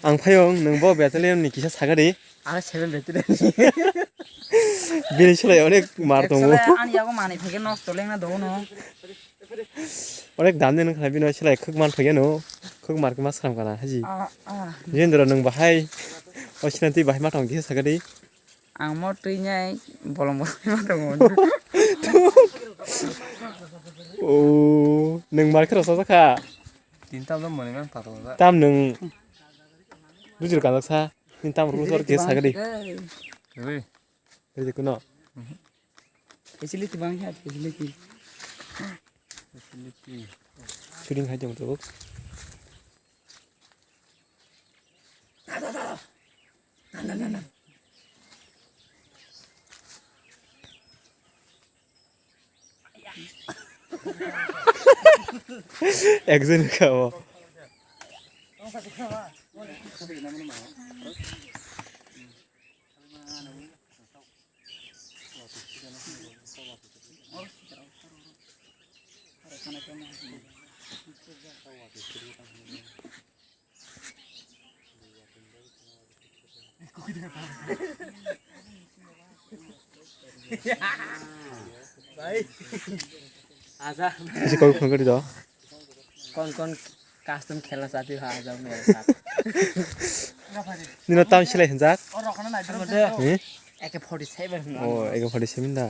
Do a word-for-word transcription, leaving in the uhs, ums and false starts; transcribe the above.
Ang phaiyong, nwng bo battalion ni kisa sagadi. Aro seven battalion ni. Bini slai onek mar tongo. Ani yago manwi phaikhe nosto lengna dono. Onek dam de nang khlai bino slai khuk man phaikhe no. Khuk mar khe ma sram kana haji. Ah, ah. Jendra nwng bahai. O sinantwi bahai ma tong kisa sagadi. Ang mo twi nyai bolong bolong ma tongo. O, nwng mar khe rwchajak kha. Tin tam do mwnwi man pato da. Tam nwng bujur kanjak sa. Tin tam rwchajak khe sagadi. Oi. Oi de kuno. Facility bang kha, facility. Shooting hai tong tok. Ekjon kha o. Isi kok phone kari do. कौन कौन custom खेलना चाहते हो आ जाओ मेरे साथ। Nino tam silai hinjak. Mude Hmm? A K forty seven. Oh, A K forty seven da.